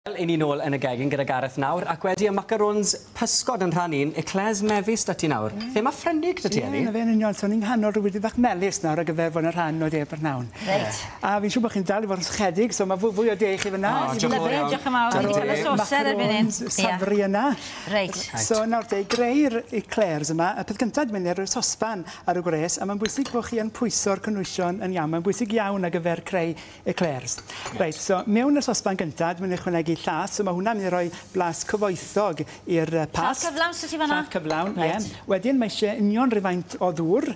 Wel, 'yn ni nôl yn y gegin gyda Gareth nawr, ac wedi y macarons pysgod yn rhan un, eclairs mefus 'da ti nawr. Thema Ffrengig 'da ti heddi? Ie, 'na fe yn union. So ni'n nghanol rhyw bwyty bach melys nawr ar gyfer fod yn rhan o de Prynhawn. Reit. A fi'n siŵr bod chi'n dal i fod yn sychedig, so ma' fwy fwy o de i chi fyn 'na. O, diolch yn fawr iawn. Diolch yn fawr. Fi 'di cael y soser erbyn hyn. Macarons safri yna. Reit. So nawr te, i greu'r eclairs yma, y peth gynta dwi'n mynd i roi sosban ar y gwres, a mae'n bwysig bod chi yn pwyso'r cynwysion yn iawn. Mae'n bwysig iawn ar gyfer creu eclairs. Reit, so mewn y sosban gynta, dwi'n mynd i ychwanegu llath, so mae hwnna'n mynd i roi blas cyfoethog i'r past. Llath cyflawn sy ti fan'na? Llath cyflawn, ie. Wedyn mae eisiau union rhywfaint o ddŵr.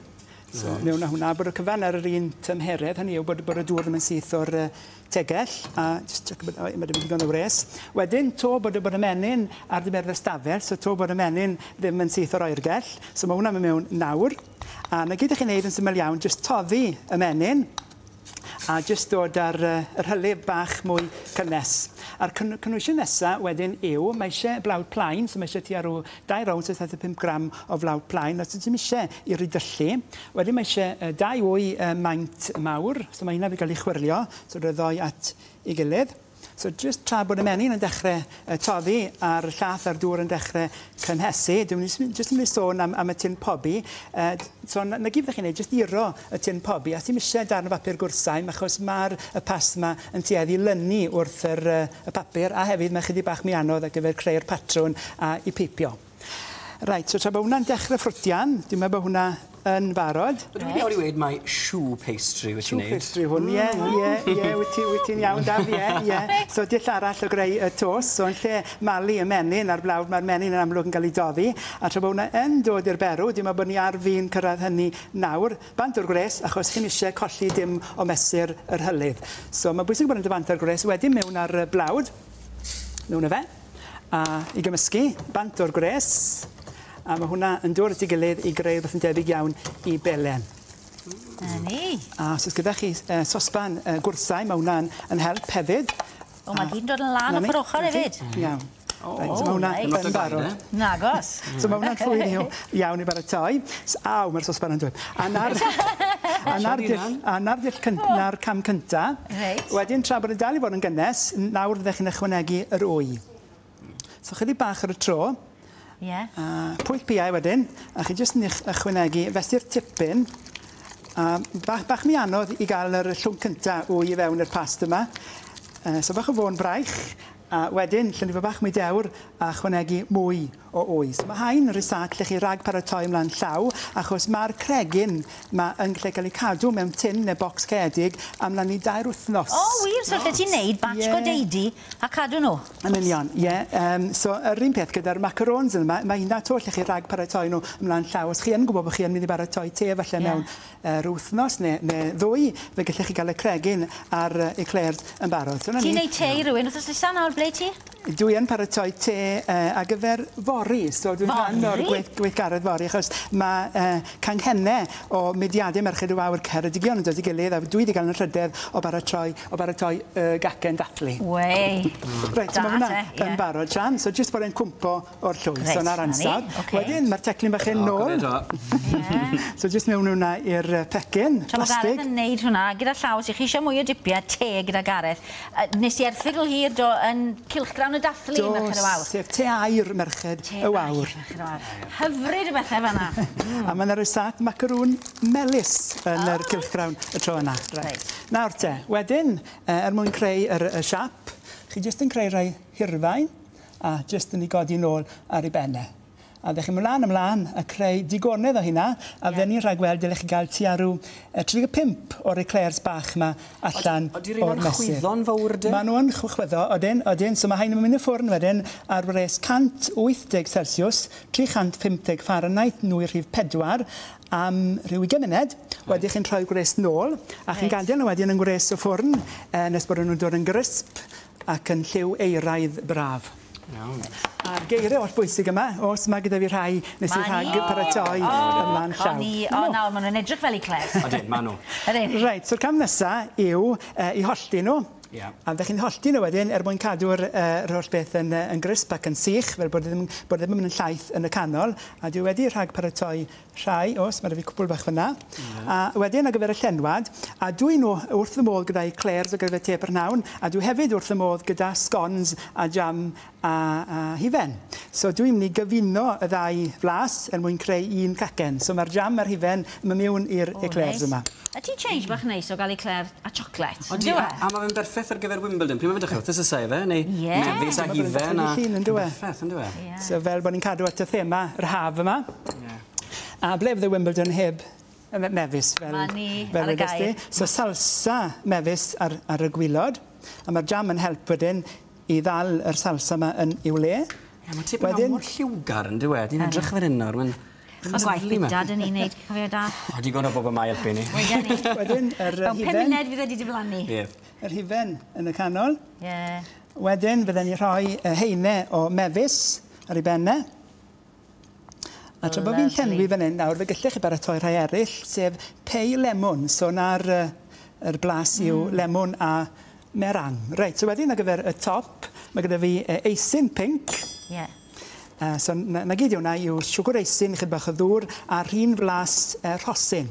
So mewn â hwnna, bod y cyfan ar yr un tymheredd, hynny yw bod, bod y dŵr ddim yn syth o'r tegell, a just check bod, mae dim digon o wres. Wedyn, to bod, bod y menyn ar dymheredd y stafell, so to bod y menyn ddim yn syth o'r oergell. So mae hwnna'n mynd mewn nawr. A 'na gyd 'ych chi'n neud yn syml iawn, jyst toddi y menyn, a jyst dod ar yr hylif bach mwy cynnes. A'r cynhwysion nesa wedyn yw, mae eisiau blawd plaen, so mae eisiau tua rhyw 2 ounce a 75 gram o flawd plaen, os ydym eisiau i ridyllu. Wedyn mae eisiau 2 wy maint mawr, so mae hynna wedi cael ei chwyrlio, so rhoi ddoi at ei gilydd. So jyst tra bod y menyn yn dechrau toddi a'r llath a'r dŵr yn dechrau cynhesu, dwi'n jyst yn mynd i sôn am y tin pobi. So na gyd fyddech chi'n neud, jyst iro y tin pobi, a ddim eisiau darn o bapur gwrthsaim, achos mae'r y past yma yn tueddu lynu wrth y papur, a hefyd mae chydig bach mwy anodd ar gyfer creu'r patrwn a i peipio. Reit, so tra bod hwnna'n dechrau ffrwtian, dwi'n meddwl bod hwnna yn barod. Dwi'n mynd i weud mai choux pastry wyt ti'n neud. Choux pastry hwn, ie, ie, ie, wyt ti'n iawn, Daf, ie, ie. So dull arall o greu y tos, so yn lle malu y menyn a'r blawd, mae'r menyn yn amlwg yn cael ei doddi, a tra bod hwnna yn dod i'r berw, dwi'n meddwl bod ni ar fin cyrraedd hynny nawr, bant o'r gwres, achos chi'n eisiau colli dim o mesur yr hylif. So mae'n bwysig bod yn dod bant o'r gwres, wedyn mewn ar y blawd, mewn â fe, a i gymysgu, bant o'r gwres, a mae hwnna yn dod at ei gilydd i greu rhywbeth yn debyg iawn i belen. Na ni. A os oes gyda chi sosban gwrthsaim, mae hwnna'n yn help hefyd. O, mae gyd yn dod yn lan off yr ochr hefyd. Iawn. Reit, so mae hwnna yn barod. Nagos. So mae hwnna'n llwyr iawn i baratoi. Aw, mae'r sosban yn dod. A na'r dull na'r cam cynta. Wedyn, tra bod yn dal i fod yn gynnes, nawr fyddech chi'n ychwanegu yr wy. So chydig bach ar y tro. Ie. A pwyll piau wedyn, a chi jyst yn ychwanegu fesur tipyn, a bach mwy anodd i gael yr llwnc cynta wy i fewn i'r past yma. So bach o fôn braich, a wedyn lle ni fod bach mwy dewr a ychwanegu mwy o wy. So mae hain yn rysat lle chi rag paratoi ymlaen llaw, achos mae'r cregyn ma yn lle cael ei cadw mewn tin neu bocs caeedig am lan i 2 wythnos. O, wir? So lle ti'n neud batch go deidi a cadw nhw? Yn union, ie. So yr un peth gyda'r macarons yma, mae hynna to lle chi rag paratoi nhw ymlaen llaw. Os chi yn gwybod bod chi yn mynd i baratoi te falle mewn yr wythnos neu ddwy, fe gallech chi gael y cregyn a'r eclairs yn barod. So, ti'n neud te i rywun wythnos nesa nawr, ble ti? Dwi yn paratoi te ar gyfer fory, so dwi'n rhan o'r gweithgaredd fory, achos mae canghennau o mudiadau Merched y Wawr Ceredigion yn dod i gilydd, a dwi wedi cael yn rhydedd o baratoi gacen dathlu. Wei! Reit, so mae hwnna yn barod, Sian, so jyst bod e'n cwmpo o'r llwy, so na'r ansawdd. Wedyn, mae'r teclyn bach yn nôl. So jyst mewn hwnna i'r pecyn, plastig. Tra bod Gareth yn neud hwnna, gyda llaw, os ych chi eisiau mwy o dipiau te gyda Gareth, nes i erthygl hir do yn cylchgrawn y dathlu Merched y Wawr. Sef te aur Merched y Wawr. Hyfryd y bethau fan'na. A mae yna rysat macaroon melys yn yr cylchgrawn y tro yna. Reit. Nawr te, wedyn, er mwyn creu y siap, chi jyst yn creu rhai hirfain a jyst yn ei godi nôl ar ei bennau. A ddech chi'n mynd ymlaen a creu digonedd o hynna, a fydden ni'n rhagweld dylech chi gael tua rhyw 35 o'r eclairs bach yma allan o'r mesur. Oeddi rheina'n chwyddo'n fawr de? Maen nhw'n chwyddo, odyn, odyn. So mae hain yn mynd y ffwrn wedyn ar wres 180 Celsius, 350 Fahrenheit, nwy rhif 4, am rhyw 20 munud. Wedyn chi'n rhoi gwres nôl, a chi'n gadael nhw wedyn yn gwres y ffwrn, nes bod nhw'n dod yn grisp ac yn lliw eiraidd braf. Iawn. A'r geiriau oll bwysig yma, os mae gyda fi rhai nes i rhag paratoi ymlaen llaw. O, nawr, maen nhw'n edrych fel eclairs. Odyn, maen nhw. Reit, so'r cam nesaf yw i hollti nhw. Yeah. A fydde chi'n hollti nhw wedyn er mwyn cadw'r holl beth yn grisp ac yn sych, fel bod e ddim yn mynd yn llaith yn y canol. A dwi wedi rhag paratoi rhai, os, mae 'da fi cwpl bach fyna. A wedyn ar gyfer y llenwad, a dwi'n wrth y modd gyda eclairs ar gyfer te prynhawn, a dwi hefyd wrth y modd gyda scones a jam a hufen. So dwi'n mynd i gyfuno y ddau flas er mwyn creu un cacen. So mae'r jam a'r hufen yn mynd mewn i'r eclairs Neis. Yma. A ti change bach neis o gael eclair a chocolate. Odi, a mae fe'n berffaith ar gyfer Wimbledon. Pryd mae'n dechrau? Wythnos nesa fe? Neu mefus a Mae fe'n hufen dechrau a dydd Llun, yndyw e? Berffaith, yndyw e? Ie. So fel bod ni'n cadw at y thema yr haf yma. A ble fydde Wimbledon heb y mefus fel, Ma' ni fel ar y wedes di. gair. So salsa mefus ar y gwilod. A mae'r jam yn help wedyn i ddal yr salsa yma yn i'w le. Ie, mae tipyn Wedyn mor lliwgar yn dyw e. Ni'n edrych fel hyn nawr. Mae'n O gwaith bita, dyn ni'n neud, cofio da. O, digon o bobl mae helpu ni. Wedyn ni. Wedyn, yr Mewn 5 hufen, munud fydd wedi diflannu. Bydd. Yr hufen yn y canol. Ie. Wedyn, fydden ni rhoi haenau o mefus ar ei bennau. A tra bod fi'n llenwi fan hyn nawr, fe gallech chi baratoi rhai eraill, sef pei lemwn. So na'r yr blas yw lemwn a meringue. Reit, so wedyn ar gyfer y top, mae gyda fi eisin pinc. So na gyd yw hwnna yw siwgr eisin, chydig bach o ddŵr, a'r rhin flas rhosyn.